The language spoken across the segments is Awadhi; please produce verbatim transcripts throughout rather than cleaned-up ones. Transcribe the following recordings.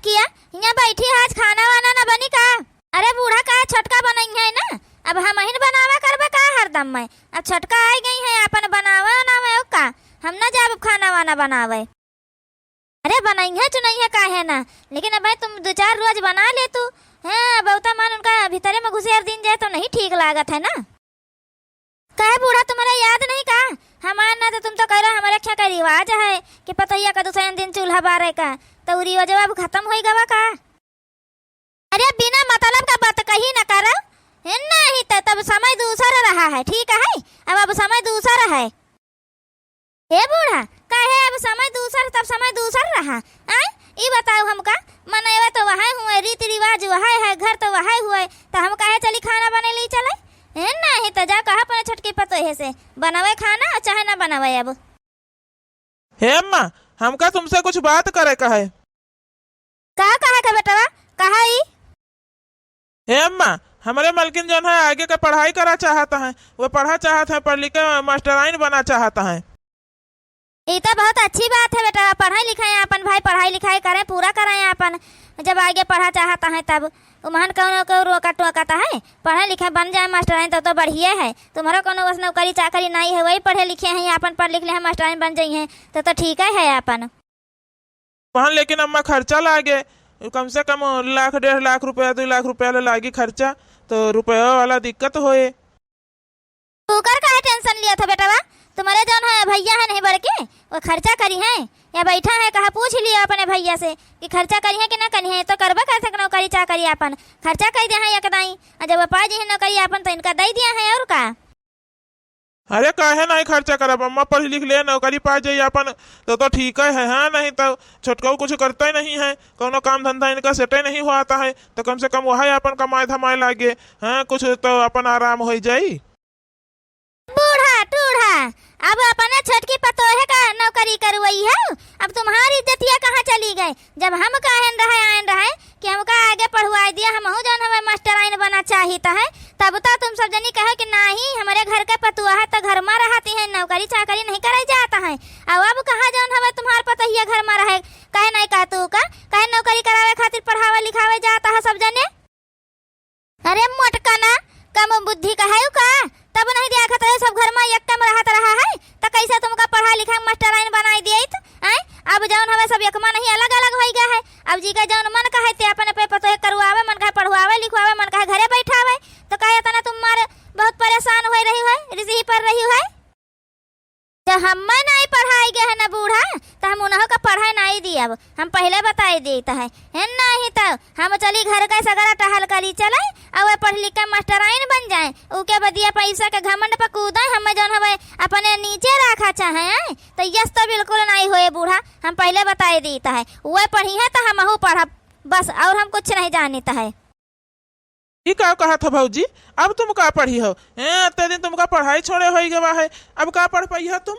किया, हियाँ बैठी है, आज खाना वाना ना बनी का? अरे बूढ़ा, काहे छोटका बनइहैं ना, अब हमहिन बनावा करबे का हरदम मैं? अब छोटका आइ गइहैं, आपन बनावे उनावे, और का, हम ना जाब खाना वाना बनावे। अरे बनइहैं चुनइहैं काहे ना, लेकिन अब भाई तुम दो चार रोज बना ले तू। हैं, अब उतना मन उनका भीतरे में घुसेर दिन जाए तो नहीं ठीक लागत है ना। काहे बूढ़ा, तुम्हरे याद नहीं का? हमार ना तो तुम तो कह रहे, हमरे यहाँ का रिवाज है कि पतोहिया का दूसरे दिन चूल्हा बारे का, तो उ रिवाजवा अब खत्म होइ गवा का? अरे बिना मतलब का बात कही न करो, है नहीं तो तब समय दूसर रहा है, ठीक है? अब, अब समय दूसर है। ए बूढ़ा, काहे अब समय दूसर, तब समय दूसर रहा? आय, ई बताओ हमका, मनइवा तो वहै हुए, रीति रिवाज वहै है, घर तो वहै हुए, तो हम काहे चली खाना बने ली चले? ए, नहीं तो जा कहा अपने छोटकी पतोहे से, बनावे खाना और चाहे ना बनावे अब। हे अम्मा, हमका तुमसे कुछ बात करे का है। का कहे का बेटवा, कहा ई? हे अम्मा, हमरे मलकिन जौन है आगे का पढ़ाई करा चाहत हैं, वो पढ़ा चाहत हैं, पढ़ लिख के मास्टराइन बना चाहत हैं। ई तो बहुत अच्छी बात है बेटा, पढ़े लिखे आपन भाई, पढ़ाई लिखाई करें, पूरा करें आपन, जब आगे पढ़ा चाहत हैं तब। उमहन कौनो के रोका टोकत है, पढ़े लिखे बन जाए मास्टराइन तब तो बढ़िया है। तुम्हरो कौनो बस नौकरी चाकरी नहीं है, वही पढ़े लिखे हैं, आपन पढ़ लिख ले हैं, मास्टराइन बन जाई हैं, तो, तो ठीक है, है आपन। वहाँ लेकिन अम्मा खर्चा लागे, कम से कम लाख डेढ़ लाख रुपया, दो लाख रुपया ले लागी खर्चा, तो रुपया वाला दिक्कत होए। तू कर काहे tension लिया था बेटवा? तुम्हरे जौन है भैया है नहीं बड़के, वो खर्चा करिहैं, या बैठा है, कहा पूछ लिया अपने भैया से कि खर्चा करिहैं कि ना करिहैं, तो करबे कर सक नौकरी चाकरी आपन, खर्चा कर दे हैं एक दाई, और जब वो पा जी है नौकरी आपन तो इनका दे दिया है और का। अरे काहे नहीं खर्चा करब अम्मा, पढ़ लिख ले, नौकरी पा जाई आपन, तो, तो ठीक है, हाँ, नहीं तो छोटकऊ कुछ करते नहीं है, कौनो काम धंधा इनका सेटे नहीं होता है, तो कम से कम वह आपन कमाए धमाए लागे, हाँ, कुछ तो अपन आराम होइ जाई। बूढ़ा टूढ़ा, अब अपने छोटकी पतोहे का नौकरी करवई है, अब तुम्हारी इज्जतिया कहाँ चली गए? जब हम कहन रहे, आयन रहे कि हमका आगे पढ़वाए दिया, हमहू जौन हवे मास्टराइन बना चाहित है, तब तो तुम सब जनी कहे कि नाही, हमरे घर के पतोह है तो घर मा रहती है, नौकरी चाकरी नहीं करे जात है। अब, अब कहाँ जौन हवे तुम्हार पतोहिया घर मा रहे, कहे नहीं कह तू का, कहे नौकरी करावे खातिर पढ़ावे लिखावे जात है सब जने। अरे मोटकना, कम बुद्धि का है का? तब नहीं देखत रहे सब घर मा एक कम रहत रहा है, तो कैसे तुमका पढ़ा लिखा मास्टराइन बनाई दियत? आय, अब जौन हवे सब एक मा नहीं अलग अलग होइ गया है। अब जी का जौन मन कहे ते अपने पे पतोहे करवावे, मन कहे पढ़वावे लिखवावे, मन कहे घरे बैठावे, तो कहे इतना तुम मारे बहुत परेशान होइ रही है, रिसही पर रही है। जब हम्मे नाई पढ़ाई गए है ना बूढ़ा, तो हम उन्हों का पढ़े नाई दियब। हम पहले बताई देत है, है नहीं तो हम चली घर का सगरा टहल करी चले, और वे पढ़ लिख के मास्टराइन बन जाए, उके बदिया पैसा के घमंड पर कूदे, हमें जौन हवे अपने नीचे रखा चाहे, हैं? तो यस तो बिल्कुल नाई होए बूढ़ा, हम पहले बताई देत है, वे पढ़ी है तो हमहू पढ़ब, बस और हम कुछ नहीं जानित है। ई का कहत ह भौजी, अब तुम का पढ़ी हो? हैं, अत्ते दिन तुमका पढ़ाई छोड़े होई गवा है, अब का पढ़ पइहो तुम?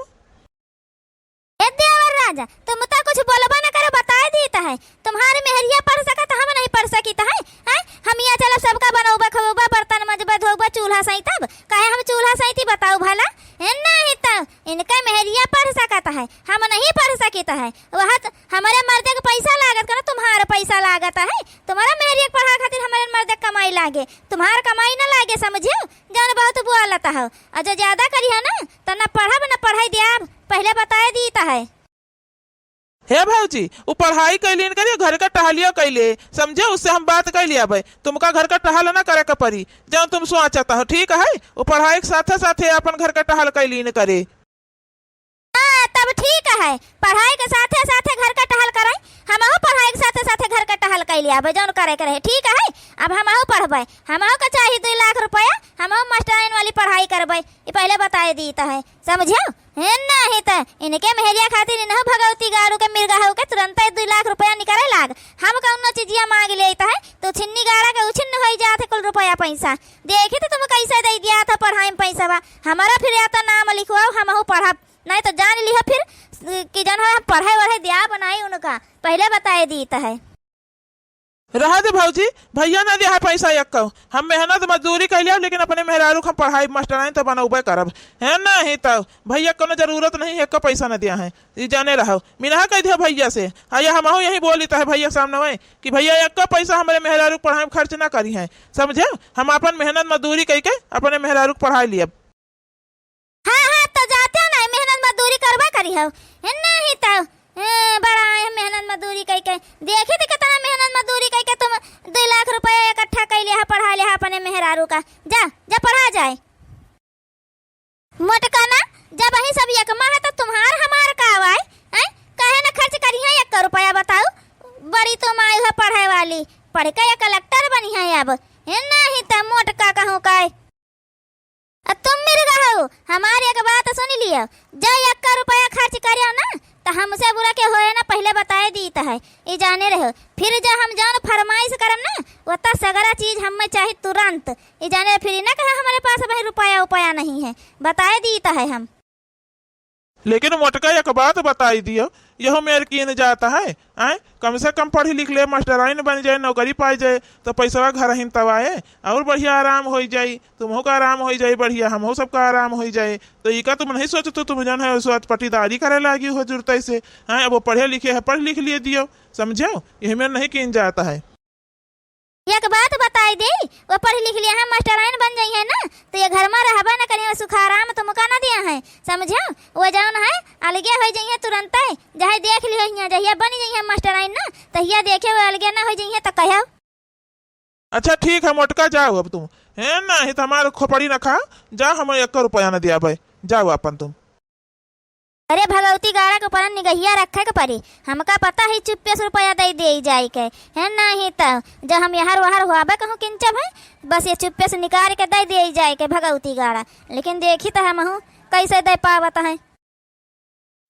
ए देवर राजा, तुम तो कुछ बोलबा न करो, बताए दीत है, तुम्हार मेहरिया पढ़ सकत, हम नहीं पढ़ सकित है, हैं? हम यहाँ चलब सबका बनौबा, खौबा, बर्तन मजबा, धोबा, चूल्हा सैतब, काहे हम चूल्हा सैती बताओ भला? हैं, नहीं तो इनका मेहरिया पढ़ सकत है, हम नहीं पढ़ सकित है, वह त-, हमरे मर्दे के पैसा लागत का ना, तुम्हार पैसा लागत है, तुम्हारा मेहरिया के पढ़ा खातिर हमरे मर्दे के कमाई लागे, तुम्हार कमाई ना लागे, समझियो? जौन बहुत बोलत हो, और जो ज्यादा करिहो ना, तो ना पढ़ब ना पढ़ाई दियाब, पहले बताए दीत है। हे भौजी, उ पढ़ाई कैलीन करियो, घर का टहलियो कैले, समझे, उससे हम बात कैली अबे, तुमका घर का टहल ना करे के पड़ी, जौन तुम सोचत हो, ठीक है? उ पढ़ाई के साथे साथे अपन घर का टहल कैलीन करे। हाँ, तब ठीक है, पढ़ाई के साथे साथे घर का टहल करे, हमहू पढ़ाई के साथे साथे घर का टहल कैली अबे, जौन करे के रहे, ठीक है? अब हमहू पढ़बे, हमहू के चाही दुई लाख रुपया, हमहू मास्टराइन वाली पढ़ाई करबे, ये पहले बताए दीत है। समझियो? हैं, नहीं त इनके मेहरिया खातिर इनहु भगवती गाड़ू के मिर्गा हो के तुरंते दुई लाख रुपया निकाले लाग। हम कौनो चीजिया मांग लेत है, तो छिन्नी गाड़ा के उछिन्न होई जात है कुल रुपया पैसा। देखी तो तुम कैसे दे दिया था पढ़ाई में पैसा बा। हमारा फिर या तो नाम लिखवाओ, हमहू पढ़ब। नहीं तो जान लिहो फिर कि जौन है हम पढ़े वढ़े दिया बनाई उनका। पहले बताए दीत है। रहा दे भौजी, भइया न दिया है पैसा एक्को। हम मेहनत मजदूरी कइ लिया, लेकिन अपने मेहरारू क हम पढ़ाई मास्टराइन त बनउबे करब। है नहीं त भइया कोनो जरूरत नहीं, एक्को पैसा न दिया है। ई जाने रहो, मिनहा कहि दियो भइया से। आ या हमहू यही बोलित है भइया क सामने वही कि भइया एक्को पैसा हमरे मेहरारू क पढ़ाई में खर्च न करिहैं, समझे? हम आपन मेहनत मजदूरी कइ के अपने मेहरारू क पढ़ाई लियब। हाँ, हाँ, त जाते हो ना, मेहनत मजदूरी करबा करी हो। ए, नहीं त, ए, बड़ा है मेहनत मजदूरी कइ के। देखी त कितना मेहनत मजदूरी कइ के तुम दुइ लाख रुपया इकट्ठा कइ लिया है, पढ़ा लिया है अपने मेहरारू क। जा, जा पढ़ा जाए। मोटका ना, जब अही सब एकमा है त तुम्हार हमार का वाय? हैं? काहे न खर्च करिहैं एक्को रुपया बताऊ? बड़ी तुम आई हो पढ़े वाली, पढ़ के या कलेक्टर बनिहैं अब। ए, नहीं त मोटका कहूँ का। आ तुम मिर्ग हो, हमार एक बात सुनि लियो, जो एक्को रुपया खर्च करियो ना, त हमसे बुरा के होए ना, पहिले बताए दीत है, ई जाने रहो। फिर जो हम जौन फरमाइश करम ना, ओत्ता सगरा चीज हमें चाही तुरंत, ई जाने। फिर ई ना कहे हमरे पास अबहीं रुपया उपया नहीं है, बताए दीत है हम। लेकिन मोटका एक बात बताई दियो, यहो मेर कीन जात है, आय, कम से कम पढ़ी लिख ले, मास्टराइन बनि जाए, नौकरी पाइ जाए, त पैसवा घरहिन तब आए, अउर बढ़िया आराम होइ जाई, तुमहू क आराम होइ जाई बढ़िया, हमहू सबका आराम होइ जाए। त इका तुम नहीं सोचत हो, तुम जौन है सो पटीदारी करे लागी हो जुरतै से, आय, अब वो पढ़े लिखे है, पढ़ लिख लिए दियो, समझो, यही मेर नहीं कीन जात है। एक बात बताई देई, वो पढ़ लिख लिया है, मास्टराइन बन जइहैं ना, त ये घर मा रहबे न करिहैं, सुख आराम तुमका न दिया है, समझो? वो जौन है, अलगे होइ जइहैं तुरंतै, जहै देख लिहो हियाँ, जहिया बनि जइहैं मास्टराइन ना, तहिया देखे वो अलगे न होइ जइहैं, त कहो। अच्छा ठीक है मोटका, जाओ अब तुम, है ना, ही त हमार खोपड़ी न खा, जा, हम एक्को रुपया न दियाबै, जाओ आपन तुम। अरे भगवती गाड़ा के ऊपर निगहिया रखे के पड़ी। हमका पता है चुप्पे से रुपया दे दे जाए के, है नहीं त जो हम यहर वहर हुआबे कहूँ किंचब है, बस ये चुप्पे से निकाल के दे दे जाए के भगवती गाड़ा। लेकिन देखी त हमहू कैसे दे पावत है।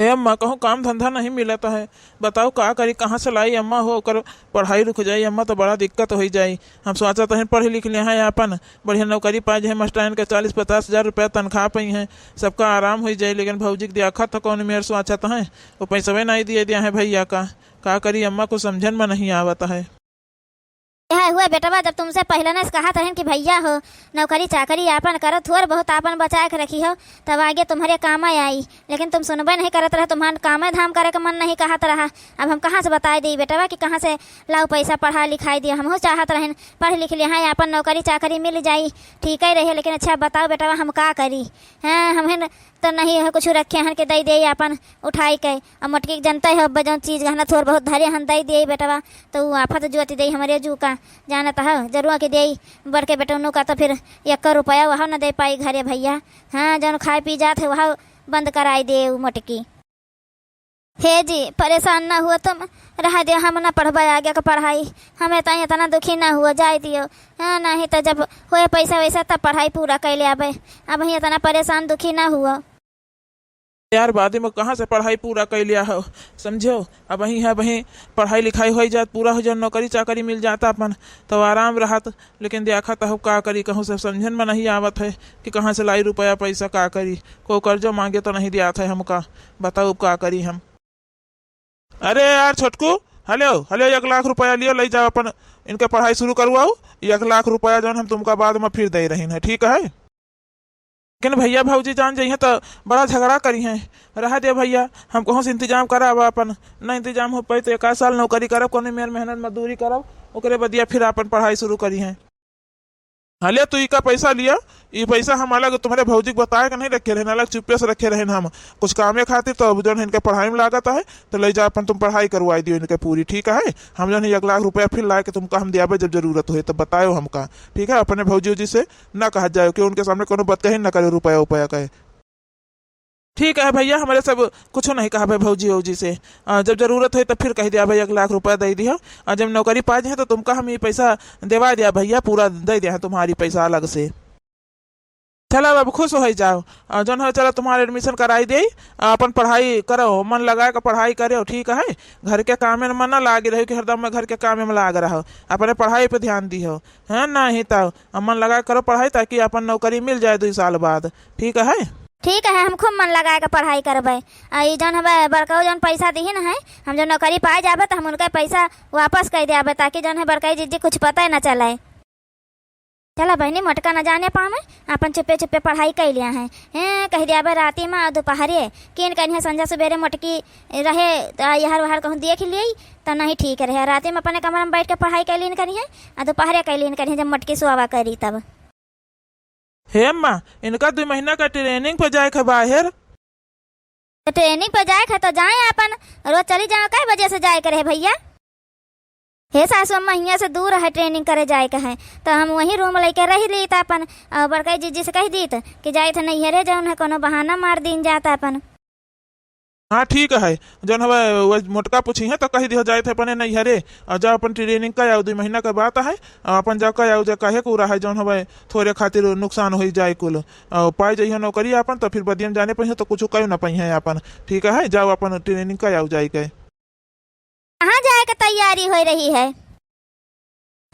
ए अम्मा, कहूँ काम धंधा नहीं मिलत है, बताओ का करी, कहाँ से लाई अम्मा हो, ओकर पढ़ाई रुक जाई अम्मा, त बड़ा दिक्कत होइ जाई। हम सोचत हन पढ़ लिख लिया है आपन, बढ़िया नौकरी पाए जाए, मास्टराइन के चालीस पचास हजार रुपया तनख्वाह पइहैं, सबका आराम होइ जाए। लेकिन भौजी के दियाखत ह कौन मेर सोचत है, वो पैसवे नहीं दिए दिया है भइया का। का करी अम्मा, कुछ समझन में नहीं आवत है। यह हुआ बेटवा, जब तुमसे पहले न कहत रहन कि भइया हो, नौकरी चाकरी आपन करो, थोड़ बहुत आपन बचाए के रखी हो, तब आगे तुम्हरे काम आई। लेकिन तुम सुनबे नहीं करत रहे, तुम्हार कामे धाम करे के मन नहीं कहत रहा। अब हम कहाँ से बताए दी बेटवा कि कहाँ से लाऊ पैसा पढ़ाई लिखाई दिया? हमहू चाहत रहन पढ़ लिख लिया है, आपन नौकरी चाकरी मिल जाई, ठीक ही रहे। लेकिन अच्छा बताओ बेटवा, हम का करी? हैं, हमहन त नहीं है कुछ रखे हन के दे दे आपन उठाई के। अब मोटकी के जनते हो, अब जौन चीज गहना थोड़ बहुत धरे हन दे दे बेटवा, तो ऊ आफत जोति दे हमरे जू का। जानत हो, जरुआ के दे बड़के बेटौनू का, तो फिर एक्को रुपया वह न दे पाई घरे भइया। हाँ, जौन खाए पी जात है वह बंद कराई दे ऊ मोटकी। हे जी, परेशान ना हुआ तुम, रह दे, हम ना पढ़बे आगे के पढ़ाई, हमें तो इतना दुखी ना हुआ, जाए दियो। हाँ, नहीं तो जब होए पैसा वैसा तब पढ़ाई पूरा कैले आबे, अब ही इतना परेशान दुखी ना हुआ। यार, बाद में कहाँ से पढ़ाई पूरा कैले हो, समझो? अब वहीं है, वहीं पढ़ाई लिखाई होइ जात, पूरा होइ जात, नौकरी चाकरी मिल जाता अपन, तो आराम रहत। लेकिन देखत हो का करी, कहूँ से समझन में नहीं आवत है कि कहाँ से लाई रुपया पैसा, का करी? को कर्जो मांगे तो नहीं दियात है हमका, बताओ अब का करी हम। अरे यार छोटकू, हेलो, हेलो, एक लाख रुपया लियो, ले जाओ अपन, इनके पढ़ाई शुरू करवाओ। एक लाख रुपया जौन हम तुमका बाद में फिर दे रही है, ठीक है? लेकिन भइया भौजी जान जइहैं त बड़ा झगड़ा करिहैं। रह दे भइया, हम कहूँ से इंतजाम कराब अपन, ना इंतजाम हो पाई त एक आध साल नौकरी करब, कौनो मेर मेहनत मजदूरी करब, ओकरे बदिया फिर अपन पढ़ाई शुरू करिहैं। हाँ, ले तू इका पैसा लिया, ई पैसा हम अलग तुम्हरे भौजी के बताए के नहीं रखे रहेन, अलग चुप्पे से रखे रहेन हम कुछ कामे खातिर, तो अब जौन इनके पढ़ाई में लागत है, तो ले जा अपन तुम पढ़ाई करवाई दियो इनके पूरी, ठीक है? हम जौन एक लाख रुपया फिर लाए के तुमका हम दियाबे, जब जरूरत होए तब बतायो हमका, ठीक है? अपने भौजी उजी से ना कहा जाए कि उनके सामने कोनो बात कहीं ना करे रुपया उपया कहे। ठीक है भइया, हमरे सब कुछ नहीं कहबे भौजी वौजी से। आ, जब जरूरत होई तब फिर कहि दियाबे, एक लाख रुपया दे दियो। आ, जब नौकरी पा जाए तो तुमका हम ई पैसा देवा दिया भइया, पूरा दे दिया है तुम्हारी पैसा अलग से। चलो अब खुश होइ जाओ। आ, जौन हो चलो तुम्हार admission कराई दे, आ, अपन पढ़ाई करो, मन लगा के पढ़ाई करो, ठीक है? घर के कामे में ना लागे रहो कि हरदम में घर के कामे में लाग रहो, अपने पढ़ाई पे ध्यान दिहो, है नहीं तो। आ, मन लगा के करो पढ़ाई ताकि अपन नौकरी मिल जाए दुई साल बाद, ठीक है? ठीक है, हम खूब मन लगाए के पढ़ाई करबै। आ ई जौन हवे बड़कऊ जौन पैसा दिहिन है, हम जौन नौकरी पाए जाबे त हम उनका पैसा वापस कर देबे, ताकि जौन है बड़कई जिज्जी कुछ पता न चले। चला बहिनी, मोटका न जाने पावे, अपन चुप्पे चुप्पे पढ़ाई कर लिया है। हैं, कह देबे राती में और दोपहरे, किन कहीं संझा सुबेरे मोटकी रहे, त यहर वहर कहूँ देख लियई, त नहीं ठीक रहे। राती में अपने कमरा में बैठ के पढ़ाई कर लीन करिहे, आ दोपहरे कर लीन करिहे, जब मोटकी सोवा करी तब। हे अम्मा, इनका दुइ महीना का training पर जाए के बाहेर। तो training पर जाए के तो जाए, अपन रोज चली जाओ। कै बजे से जाए के रहे भैया? हे सासू अम्मा, हियाँ से दूर है, training करे जाए के है, तो हम वहीं room लेके रह ली त अपन, अ, बड़कई जिज्जी से कह दीत कि जाइत है नैहरे, जौन है कोनो बहाना मार दीन जात अपन। हाँ, ठीक है। जौन हवे, वो मोटका पूछी है तो कह दियो जाइत है अपने नैहरे, और जाओ अपन training कर आओ, दुइ महीना के बात है, और अपन जाओ कर आओ, जा काहे को रहा है, जौन हवे थोरे खातिर नुकसान हो जाए कुल, और पाए जइहो नौकरी अपन, तो फिर बदियम जाने पइहो तो कुछ कहो ना पइहे अपन। ठीक है, जाओ अपन training कर आओ जाए के। कहाँ जाए के तैयारी हो रही है?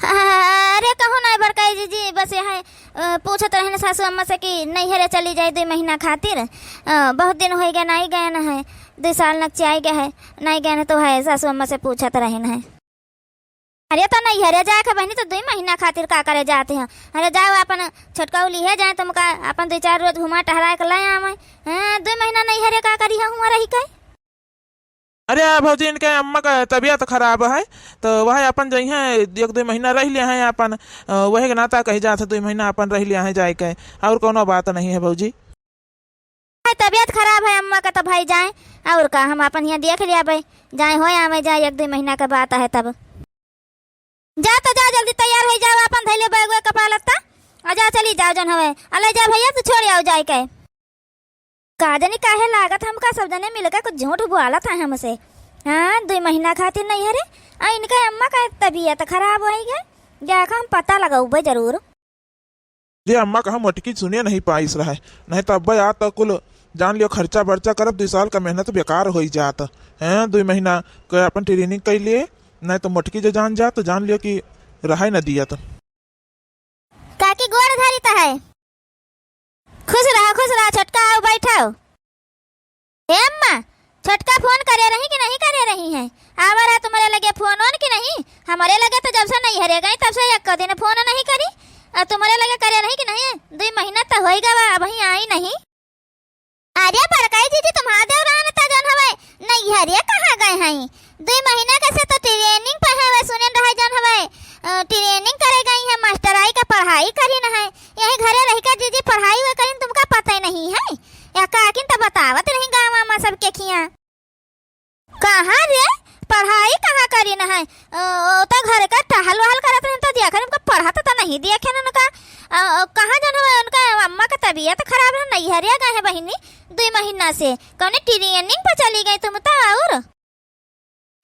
अरे कहूँ नहीं बड़कई जिज्जी, बस यहाँ, अ, पूछत रहन सासू अम्मा से कि नैहरे चली जाए दुइ महीना खातिर। अ, बहुत दिन होइ गए, नहीं गए न है, दुइ साल नकचियाई गए है, नहीं गए न तो है, सासू अम्मा से पूछत रहन है। अरे तो नैहरे जाए के बहिनी तो दुइ महीना खातिर का करे जात है? अरे जाओ अपन छोटकऊ लिहे जाए, तुमका अपन दुइ चार रोज घुमा टहराए के ले आवे। हैं, दुइ महीना नैहरे का करी है हुआ रही के? अरे भौजी, इनके अम्मा का तबीयत खराब है, तो वह अपन जइहें, एक दुइ महीना रह लिया है अपन, अ, वही के नाता कही जात है, दुइ महीना अपन रह लिया है जाए के, और कोनो बात नहीं है भौजी। भाई, तबीयत खराब है अम्मा का, तो भाई जाए, और का, हम अपन यहाँ देख लिया भाई, जाए हो आवे जाए, एक दुइ महीना के बात है तब। जा तो जा, जल्दी तैयार हो जाओ, अपन धैले बैग वैग कपड़ा लत्ता, आ जा चली जाओ जौन हवे, आ ले जा भैया, तू छोड़ आओ जाए के। का जानी काहे लागत हमका सब जने मिलके कुछ झूठ बोलत है हमसे। हाँ, दुइ महीना खातिर नैहरे, आ इनके अम्मा का तबीयत खराब होइ गए, जाके हम पता लगउबे जरूर। जे अम्मा कहा मोटकी सुने नहीं पाइस रहे, नहीं तो अब्बे आ तो कुल जान लियो खर्चा बर्चा करब, दुइ साल का मेहनत बेकार होइ जात। हैं, दुइ महीना के अपन training कर लिए, नहीं तो मोटकी जो जान जात तो जान लियो कि रहे न दियत। काकी गोड़ धरी त है। खुश रहा, खुश रहा, छोटका आओ बैठो। हे अम्मा, छोटका फोन करे रही कि नहीं करे रही हैं? आवा रहा तुम्हारे लगे फोन ओन कि नहीं? हमारे लगे तो जब से नैहरे गई तब से एक दिन फोन नहीं करी। और तुम्हारे लगे करे रही कि नहीं? दुइ महीना तो होई गवा, अबहीं आई नहीं। अरे बड़काई दीदी, तुम्हार देवरान त जौन हवे नैहरे कहाँ गए हैं? दुइ महीना के से तो training पे है, वे सुने रहे जौन हवे, अ, training करे गई है, मास्टराई का पढ़ाई करिन है। यही घरे रह के दीदी पढ़ाई वे करिन, तुमका पता ही नहीं है। या काकिन त बतावत रही गाँव में सबके खिया। कहाँ रे? पढ़ाई कहाँ करिन है? अ, ओ तो घर का टहल वहल करत रहिन तो देखा हमका पढ़त तो नहीं देखे उनका। अ, अ, कहाँ जौन हवे उनका अम्मा का तबीयत खराब है, नैहरे गए हैं बहिनी दुइ महीना से। कौने training पर चली गई तुम तो और?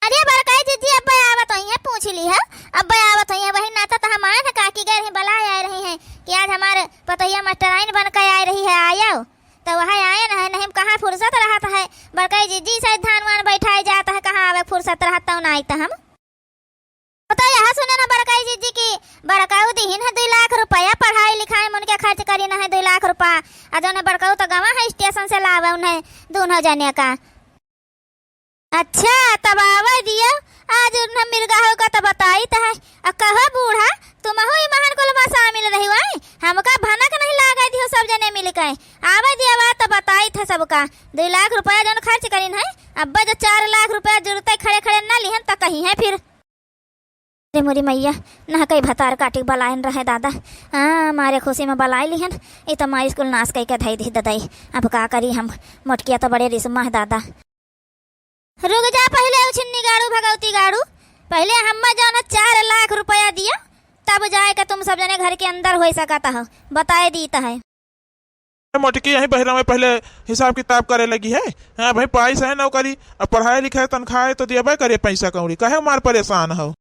अरे बड़काई दीदी, अब्बे आवत होइहैं, पूछ लिहा। अब्बे आवत होइहैं, वही नाता तो हम आए हैं, काकी गए रही, बलाए आए रही हैं कि आज हमार पतोहिया मास्टराइन बन के आए रही है, आयो। तो वह आए न है, नहीं कहाँ फुर्सत रहत है। बड़काई दीदी से धान वान बैठाए जात है, कहाँ आवे फुर्सत रहत तो ना आई तो हम। तो यह सुने ना बड़काई दीदी की बड़काऊ दिहिन है दुइ लाख रुपया पढ़ाई लिखाई में उनके खर्च करिन है दुइ लाख रुपया। आ जौन बड़काऊ तो गवा है स्टेशन से लावे उन्हें दोनों जने का। अच्छा, तब आवे दियो, आज उन्हें मिर्गा होगा तो बताइत है। आ कहो बूढ़ा, तुमहू ई महान कुल में शामिल रही हुआ, हमका भनक नहीं लागे दियो सब जने मिल के। आवे दियो बात तो बताइत है सबका। दुइ लाख रुपया जौन खर्च करिन है, अब्बे जो चार लाख रुपया जुड़ते खड़े खड़े न लिहन तो कही है फिर। अरे मोरी मैया, ना कई भतार काटी के बलायन रहे दादा। हाँ, मारे खुशी में बलाए लिहन, ई तो माई स्कूल नाश कई के धई दी ददई। अब का करी हम, मोटकिया तो बड़े रिसमा है दादा। रुक जा पहिले, उछिन्नी गाड़ू, भगवती गाड़ू, पहिले हम्मा जौन है चार लाख रुपया दियो, तब जाए के तुम सब जने घर के अंदर होइ सकत हो, बताए दीत है। मोटकी यहीं बहिरा में पहिले हिसाब किताब करे लगी है। हाँ भाई, पाइस है नौकरी, अब पढ़ाई लिखाई तनख्वाह है तो दियबे करे पैसा कौड़ी, काहे मार परेशान हो?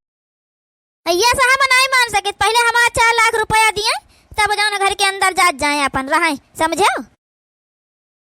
अइया से हम नाहीं मान सकित, पहिले हमार चार लाख रुपया दिए, तब जौन घर के अंदर जात जाए अपन रहे, समझो?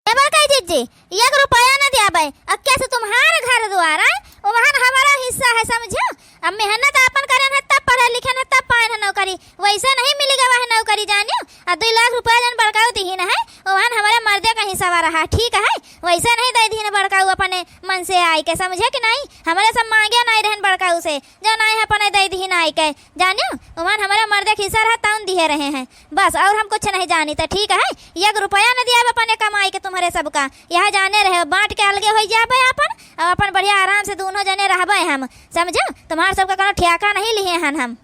ए बड़काई जिज्जी, एक रुपया न दियाबे, अक्के से तुम्हार घर द्वार है, ओहन हमारा हिस्सा है, समझो? अब मेहनत आपन करेन है, तब पढ़े लिखेन है, तब पाएन है नौकरी, वैसे नहीं मिली गवा है नौकरी, जानियो? आ दुइ लाख रुपया जौन बड़काऊ दिहिन है, ओहन हमारे मर्दे का हिस्सा कहा, ठीक है, वैसे नहीं दइ दिहिन बड़काऊ अपने मन से आइके, समझे कि नहीं? हमरे सब माँगे नहीं रहेन बड़काऊ से, जौन आए हैं अपने दइ दिहिन आइके। जानियो, उमन हमरे मर्दे के हिस्सा रहा, तौन दिहे रहे हैं, बस, और हम कुछ नहीं जानी। त ठीक है, एक रुपया न दियाब अपने कमाई के तुम्हरे सबका, यह जाने रहे, बाँट के अलगे होइ जाबे आपन, और अपन बढ़िया आराम से दुनो जने रहबे हम, समझो? तुम्हार सबका कौनो ठेका नहीं लिहे हन हम।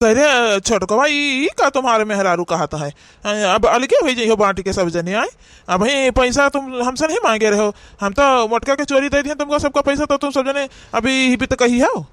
अरे छोटकवा, ई, ई का तुम्हारे मेहरारू कहत है? अब अलगे होइ जइहो बाँट के सब जने, आए? अबहीं पैसा तुम हमसे नहीं माँगे रहो, हम तो मोटका के चोरी दइ दिहे तुमका सबका पैसा, तो तुम सब जने अभी ई भी तो कही हो।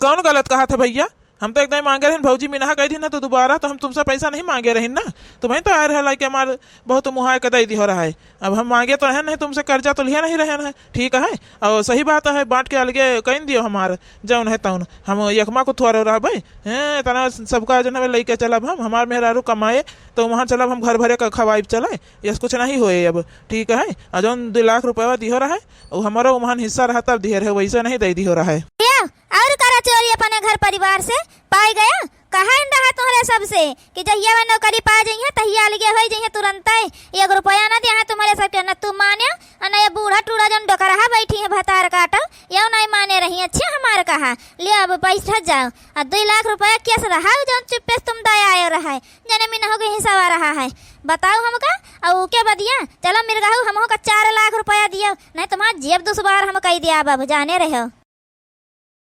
कौन गलत कहत है भइया? हम तो एकदम माँगे रहेन, भौजी मिनहा कहि दिहिन ना, तो दुबारा तो हम तुमसे पैसा नहीं माँगे रहेन ना, तुम्हें तो आए रहे लाइके हमार बहुत मुहाय के दइ दिहो रहा है। अब हम माँगे तो रहेन नहीं तुमसे, कर्जा तो लिहे नहीं रहेन है, ठीक है? और सही बात है, बाँट के अलगे कइन दियो हमार, जौन है तौन। हम यकमा को थोड़े रहबे, हैं, इतना सबका जन हमें लइके चलब हम, हमार मेहरारू कमाए, तो उहाँ चलब हम घर भरे का खवाइब चले, यस कुछ नहीं होए अब, ठीक है? और जौन दुइ लाख रुपया दिहो रहा है, वो हमारा उमहन हिस्सा रहा तब दिहे रहे, वैसे नहीं दइ दिहो रहा है। या, और करा चोरी अपने घर परिवार से, पाइ गया? कहा इन रहा तोहरे सबसे कि जहिया वे नौकरी पा जइहे, तहिया अलगे होइ जइहे तुरंते। एक रुपया न दिहे हैं तुम्हरे सबके, न तू माने, और न ये बूढ़ा टूढ़ा जौन डोकरहा बैठी है भतार काटो, यो नहीं माने रही। अच्छा हमार कहा, ले अब बैठ जाओ। आ दुइ लाख रुपया केस रहा, जौन चुप्पे से तुम दे आए रहा है, जने मिनहो के हिस्सा रहा है, बताओ हमका। और उके बदिया चलो मिर्गहू, हमहू का चार लाख रुपया दियो, नहीं तुम्हार जेब दुश्वार हम कइ दियाब, जाने रहो।